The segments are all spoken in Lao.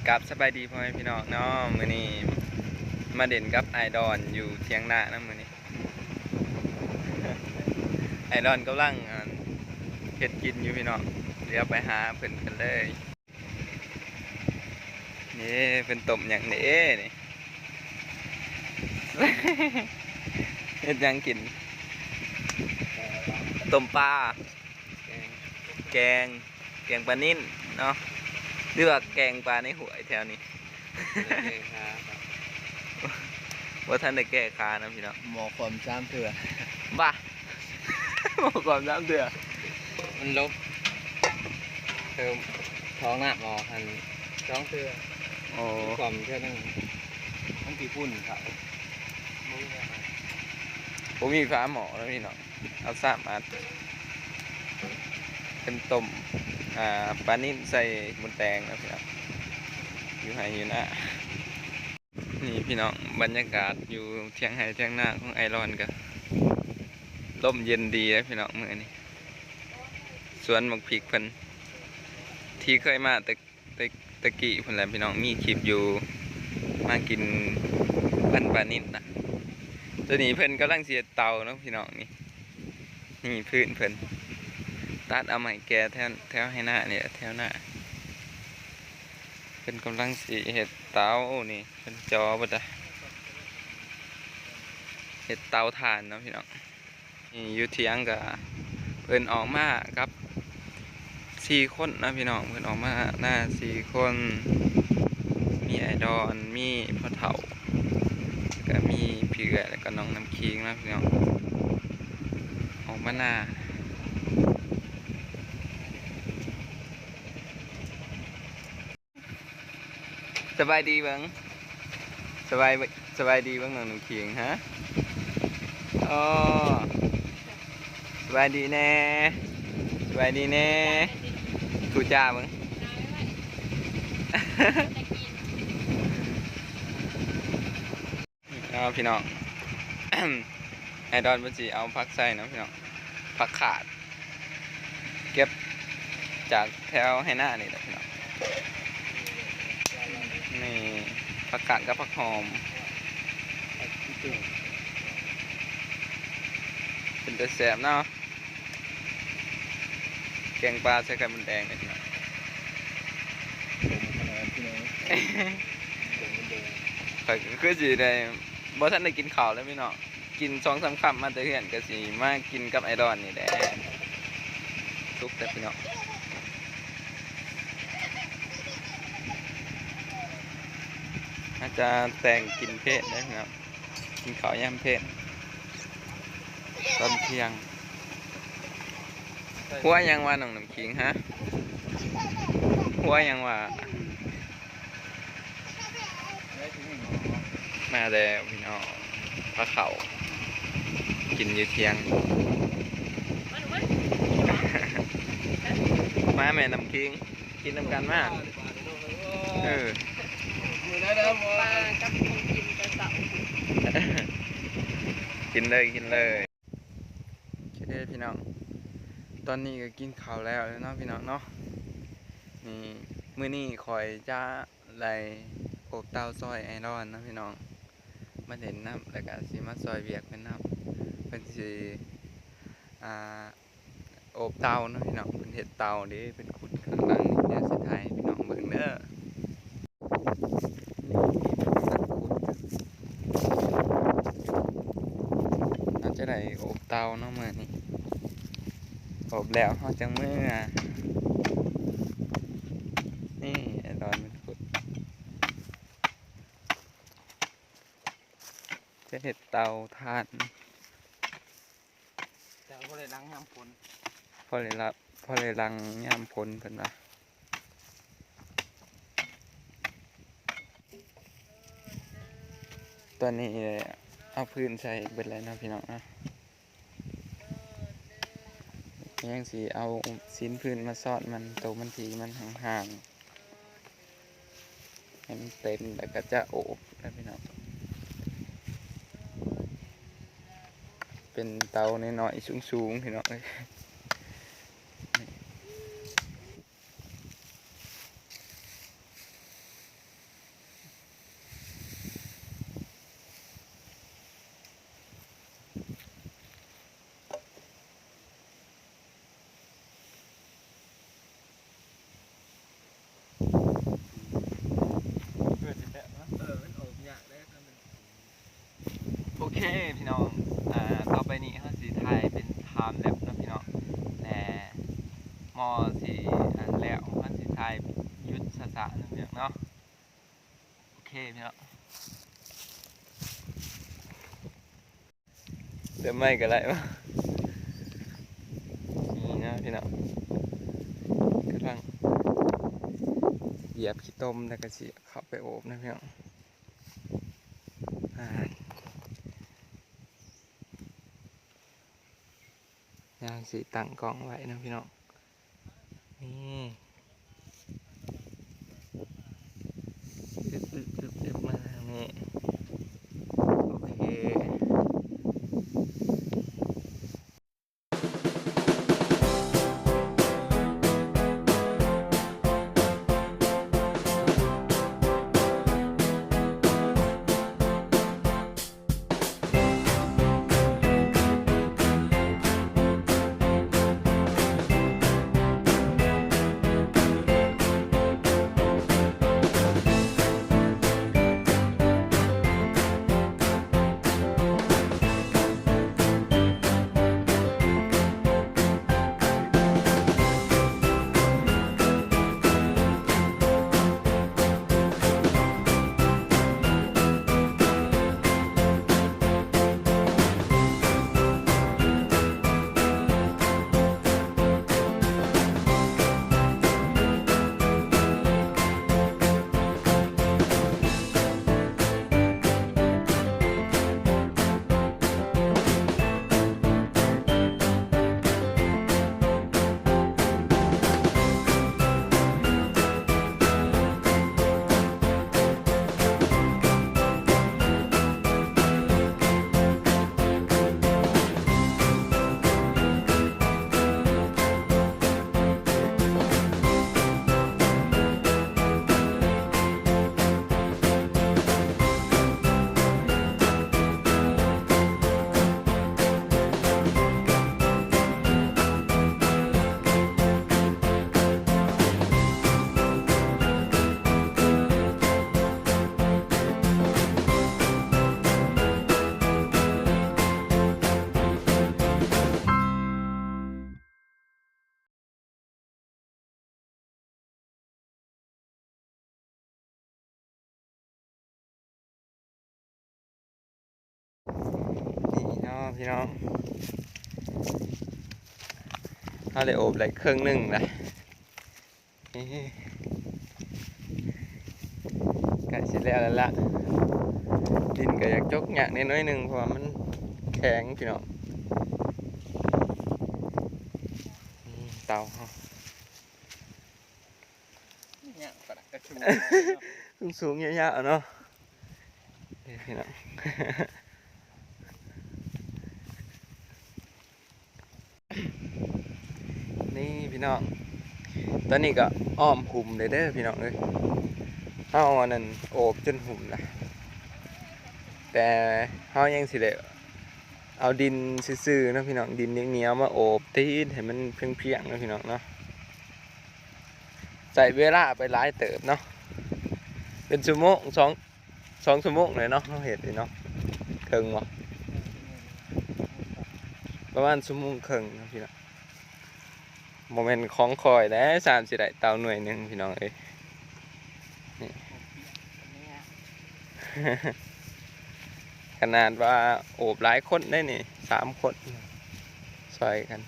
ກາບສະບາຍດີພໍ່ແມ່ພີ່ນ້ອງເນາະ, ມື້ນີ້ມາເດັ່ນກັບອ້າຍດອນຢູ່ຖຽງນາເນາະມື້ນີ້. ອ້າຍດອນກຳລັງ ອັນ ເຮັດກິນຢູ່ພີ່ນ້ອງ, ດຽວໄປຫາເພິ່ນກັນເລີຍ. ນີ້ເພິ່ນຕົ້ມຫຍັງເດ້ນີ້? ເຮັດຫຍັງກິນ? ຕົ້ມປາ ແກງ ແກງປານິນເນາະ ຫຼືວ່າແກງປາໃນຫ້ວຍແຖວນີ້. ບໍ່ທັນໄດ້ແກ້ຂານຳພີ່ນ້ອງ. ໝໍ້ຄວ່ຳສາມເທື່ອ. ບ້າ ໝໍ້ຄວ່ຳສາມເທື່ອ. ມັນຫຼົບ ເຕີມທ້ອງນ້ຳອອກຫັ້ນສອງເທື່ອ. ໂອ້ ຄວ່ຳເທື່ອໜຶ່ງ ມັນຂີ້ຝຸ່ນເຂົາ. ບໍ່ມີຝາໝໍ້ນະພີ່ນ້ອງ. ເອົາສາມອັນ ເປັນຕົ້ມ ອ່າ ປານິນໃສ່ມົດແດງນະພີ່ນ້ອງ ຢູ່ໄຮ່ຢູ່ນາ. ນີ້ພີ່ນ້ອງ ບັນຍາກາດຢູ່ຖຽງໄຮ່ຖຽງນາຂອງອ້າຍດອນ ກະລົມເຢັນດີເດ້ພີ່ນ້ອງມື້ນີ້. ສວນໝາກພິກເພິ່ນ ທີ່ເຄີຍມາແຕ່ ແຕ່ ແຕ່ກີ້ພຸ້ນແຫຼະພີ່ນ້ອງ, ມີຄລິບຢູ່ມາກິນພັນປານິນນະ. ຕອນນີ້ເພິ່ນກຳລັງຊິເຮັດເຕົາເນາະພີ່ນ້ອງ. ນີ້ ນີ້ພື້ນເພິ່ນ ຕັດເອົາໄມ້ແກ່ແຖວ ແຖວໄຮ່ນານີ້ແຫຼະ ແຖວນາ. ເພິ່ນກຳລັງຊິເຮັດເຕົານີ້ ເພິ່ນຈໍເບິດລະ ເຮັດເຕົາຖ່ານເນາະພີ່ນ້ອງ. ນີ້ຢູ່ຖຽງກະເພິ່ນອອກມາກັບສີ່ຄົນນະພີ່ນ້ອງ, ເພິ່ນອອກມານາສີ່ຄົນ ມີອ້າຍດອນ ມີພໍ່ເຖົ້າ ກະມີພີ່ເອື້ອຍ ແລ້ວກະນ້ອງນ້ຳຂີງນະພີ່ນ້ອງ ອອກມານາ. ສະບາຍດີເບິ່ງ ສະບາຍ ສະບາຍດີເບິ່ງນ້ອງນ້ຳຂີງ. ຮະ ອໍ ສະບາຍດີແດ່ ສະບາຍດີແດ່ ທູຈາເບິ່ງ. ເອົາພີ່ນ້ອງ ໄອດອນເພິ່ນຊິເອົາຜັກໃສ່ເນາະພີ່ນ້ອງ ຜັກຂາດ ເກັບຈາກແຖວໄຮ່ນານີ້ແຫຼະພີ່ນ້ອງ. ນີ້ຜັກຂາດກັບຜັກຫອມ ເປັນຕາແຊບເນາະ. ແກງປາໃສ່ໄຂ່ມົດແດງເດ້ພີ່ນ້ອງ. ຂ້ອຍກໍຄືຊິໄດ້ ບໍ່ທັນໄດ້ກິນເຂົ້າເລີຍພີ່ນ້ອງ, ກິນສອງສາມຄຳມາແຕ່ເຮືອນ ກໍຊິມາກິນກັບໄອດອນນີ້ແຫຼະ. ສຸກແລ້ວພີ່ນ້ອງ, ອາດຈະແຕ່ງກິນເພນເດ້ພີ່ນ້ອງ. ກິນເຂົ້າຍາມເພນຕອນທ່ຽງ. ຫົວຫຍັງຫວານ້ອງນ້ຳຂີງ ຮະ? ຫົວຫຍັງຫວາ? ມາແລ້ວພີ່ນ້ອງ, ພາເຂົ້າກິນຢູ່ທ່ຽງ. ມາແມ່ນ້ຳຂີງ. ກິນນຳກັນມາ. ເອີ ປາກັບຂອງກິນແຕ່ເຊົ້າ. ກິນເລີຍ ກິນເລີຍ. ໂອເຄພີ່ນ້ອງ, ຕອນນີ້ກໍກິນເຂົ້າແລ້ວເນາະພີ່ນ້ອງເນາະ. ນີ້ ມື້ນີ້ຂ້ອຍຈະໄດ້ໂອບເຕົາຊ່ອຍໄອດອນເນາະພີ່ນ້ອງ, ມາຫຼິ້ນນຳ ແລ້ວກໍຊິມາຊ່ອຍວຽກເພິ່ນນຳ. ເພິ່ນຊິ ອ່າ ໂອບເຕົາເນາະພີ່ນ້ອງ, ເພິ່ນເຮັດເຕົາເດ້, ເພິ່ນຂຸດຂ້າງຫຼັງນີ້. ດຽວຊິຖ່າຍໃຫ້ພີ່ນ້ອງເບິ່ງເດີ. ເຮົາຈະໄດ້ໂອບເຕົາເນາະມື້ນີ້, ໂອບແລ້ວເຮົາຈັ່ງເມືອ. ນີ້ ໄອດອນເພິ່ນຂຸດ ຈະເຮັດເຕົາຖ່ານ. ແຕ່ບໍ່ໄດ້ລັງຍາມຝົນ, ພໍໄດ້ລັບ ພໍໄດ້ລັງຍາມຝົນເພິ່ນວ່າ. ຕອນນີ້ເອົາພື້ນໃສ່ເບິດແລ້ວເນາະພີ່ນ້ອງເນາະ, ຍັງຊິເອົາຊີ້ນພື້ນມາຊ້ອນມັນ, ໂຕມັນທີ່ມັນຫ່າງໆ. ໃຫ້ມັນເຕັມ ແລ້ວກໍຈະໂອບນະພີ່ນ້ອງ. ເປັນເຕົານ້ອຍໆ ສູງໆ ພີ່ນ້ອງເອີຍ. ນີ້ ສະເນາະ ພີ່ນ້ອງເນາະ. ໂອເຄພີ່ນ້ອງ ເລີ່ມໃໝ່ກໍໄດ້ວະ. ນີ້ນະພີ່ນ້ອງ ກຳລັງຢຽບຂີ້ຕົມ ແລ້ວກໍຊິເຂົ້າໄປໂອບນະພີ່ນ້ອງ. ອ່າ ຍ່າງຊິຕັ້ງກ້ອງໄວ້ນະພີ່ນ້ອງ. ນີ້ ອຶບໆໆໆ ມາທາງນີ້. ໂອເຄ. ນີ້ເນາະພີ່ນ້ອງ ເຮົາໄດ້ໂອບໄດ້ເຄິ່ງໜຶ່ງລະ. ນີ້ ໃກ້ຊິແລ້ວແລ້ວລະ. ດິນກໍຢາກຈົກຍາກແດ່ໜ້ອຍໜຶ່ງ ເພາະວ່າມັນແຂງພີ່ນ້ອງ. ນີ້ເຕົາເຮົາ ຍາກປານນັ້ນກໍສູງ ສູງໆ ຍາວໆ ເນາະ. ນີ້ພີ່ນ້ອງ ນີ້ພີ່ນ້ອງ ຕອນນີ້ກໍອ້ອມຫຸມເລີຍເດີພີ່ນ້ອງເອີຍ. ເຮົາອັນນັ້ນໂອບຈົນຫຸມລະ ແຕ່ເຮົາຍັງຊິໄດ້ເອົາດິນຊື່ໆ ເນາະພີ່ນ້ອງ ດິນໜຽວໆ ມາໂອບຕິດໃຫ້ມັນພຽງໆ ເນາະພີ່ນ້ອງເນາະ. ໃຊ້ເວລາໄປຫຼາຍເຕີບເນາະ ເປັນຊົ່ວໂມງ ສອງ ສອງຊົ່ວໂມງເລີຍເນາະ ເຮົາເຮັດນີ້ເນາະ. ເຖິງບໍ່? ປະມານຊົ່ວໂມງເຄິ່ງເນາະພີ່ນ້ອງ. ບໍ່ແມ່ນຂອງຂ້ອຍແຫຼະ ຊ່ຳຊິໄດ້ເຕົາໜ່ວຍໜຶ່ງພີ່ນ້ອງເອີຍ. ນີ້ ຂະໜາດວ່າໂອບຫຼາຍຄົນເດ້ນີ້ ສາມຄົນຊ່ອຍກັນ.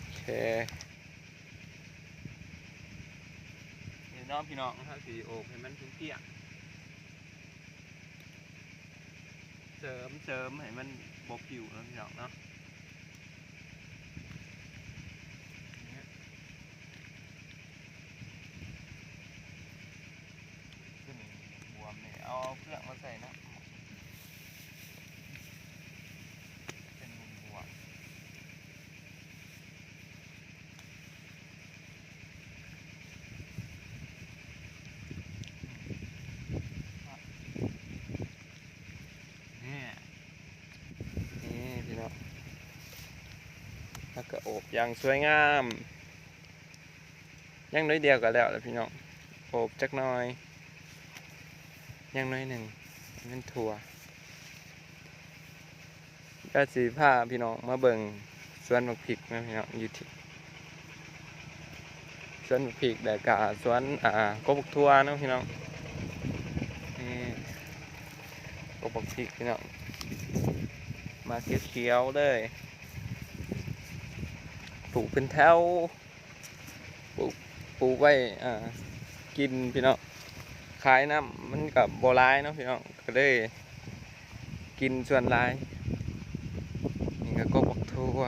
ໂອເຄ ນີ້ເນາະພີ່ນ້ອງ ເຮົາຊິໂອບໃຫ້ມັນພຽງໆ ເສີມ ເສີມໃຫ້ມັນບໍ່ປິວເນາະພີ່ນ້ອງເນາະ. ຕົວນີ້ບວມນີ້ ເອົາເຟືອກມາໃສ່ເນາະ ເປັນບວມໆ. ນີ້ ນີ້ພີ່ນ້ອງ ແລ້ວກໍໂອບຢ່າງສວຍງາມ. ຍັງໜ້ອຍດຽວກໍແລ້ວລະພີ່ນ້ອງ ໂອບຈັກໜ້ອຍ ຍັງໜ້ອຍໜຶ່ງໃຫ້ມັນທົ່ວ. ກໍຊິພາພີ່ນ້ອງມາເບິ່ງສວນບັກພິກນະພີ່ນ້ອງ ຢູ່ທີ່ ສວນບັກພິກ ແລ້ວກະສວນ ອ່າ ກົກບັກຖົ່ວເນາະພີ່ນ້ອງ. ນີ້ ກົກບັກພິກພີ່ນ້ອງ ໝາກຂຽວໆເລີຍ ປູກເປັນແຖວ ປູກ ປູກໄວ້ ອ່າ ກິນພີ່ນ້ອງ. ຂາຍນຳມັນກະບໍ່ຫຼາຍເນາະພີ່ນ້ອງ ກະເລີຍກິນສ່ວນຫຼາຍ. ນີ້ກະກົກບັກຖົ່ວ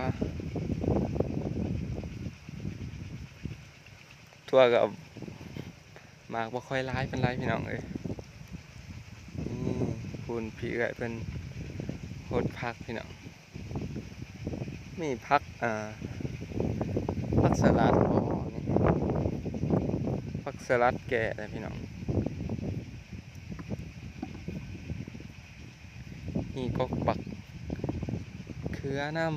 ຖົ່ວກະໝາກບໍ່ຄ່ອຍຫຼາຍປານໃດພີ່ນ້ອງເອີຍ. ນີ້ ພຸ້ນ ພີ່ເອື້ອຍເພິ່ນຫົດຜັກພີ່ນ້ອງ. ມີຜັກ ອ່າ ຜັກສະຫຼັດບໍນີ້ ຜັກສະຫຼັດແກ່ແລ້ວພີ່ນ້ອງ. ມີກົກບັກເຂືອນຳ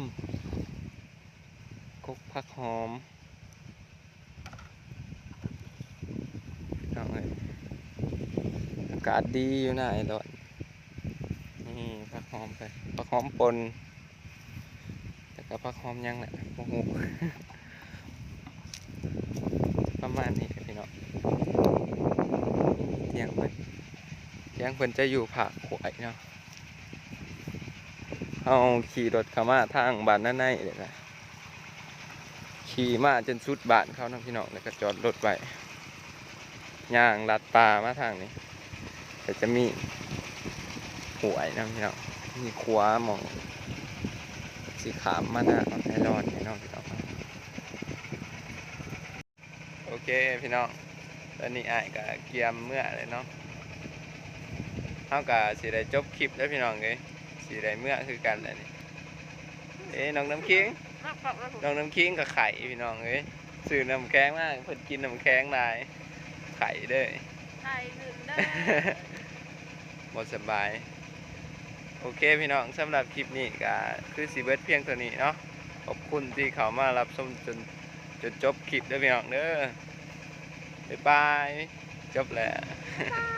ກົກຜັກຫອມ. ນ້ອງເອີຍ ອາກາດດີຢູ່ນະໄອ້ຫຼອດ. ນີ້ຜັກຫອມ ໄປ ຜັກຫອມປົ່ນ ແລ້ວກະຜັກຫອມຫຍັງແຫຼະ ບໍ່ຮູ້ ປະມານນີ້ແຫຼະພີ່ນ້ອງ. ຖຽງເພິ່ນ ຖຽງເພິ່ນຈະຢູ່ພາກຂວາຍເນາະ. ເຮົາຂີ່ລົດເຂົ້າມາທາງບ້ານນາໃນເດ້ ຂີ່ມາຈົນສຸດບ້ານເຂົາເນາະພີ່ນ້ອງ ແລ້ວກະຈອດລົດໄວ້ ຍ່າງລັດປ່າມາທາງນີ້ ກະຈະມີຫ້ວຍນຳພີ່ນ້ອງ. ມີຂົວໝ່ອງຊິຂ້າມມານາໄອລອນນີ້ເນາະພີ່ນ້ອງ. ໂອເຄພີ່ນ້ອງ ຕອນນີ້ອ້າຍກະກຽມເມືອແລ້ວເນາະ. ເຮົາກະຊິໄດ້ຈົບຄລິບແລ້ວພີ່ນ້ອງເອີຍ ຊິໄດ້ເມືອຄືກັນແລ້ວນີ້. ເອີ ນ້ອງນ້ຳຄິງ ນ້ອງນ້ຳຄິງກະໄຂ້ພີ່ນ້ອງເອີຍ ຊື້ນ້ຳແຂງມາ ເພິ່ນກິນນ້ຳແຂງຫຼາຍ ໄຂ້ເດີ ໄຂ້ຂຶ້ນເດີ ບໍ່ສະບາຍ. ໂອເຄພີ່ນ້ອງ ສຳລັບຄລິບນີ້ກະຄືຊິເບິດພຽງເທົ່ານີ້ເນາະ. ຂອບຄຸນທີ່ເຂົ້າມາຮັບຊົມຈົນ ຈົນຈົບຄລິບເດີພີ່ນ້ອງເດີ. ບາຍບາຍ ຈົບແລ້ວ.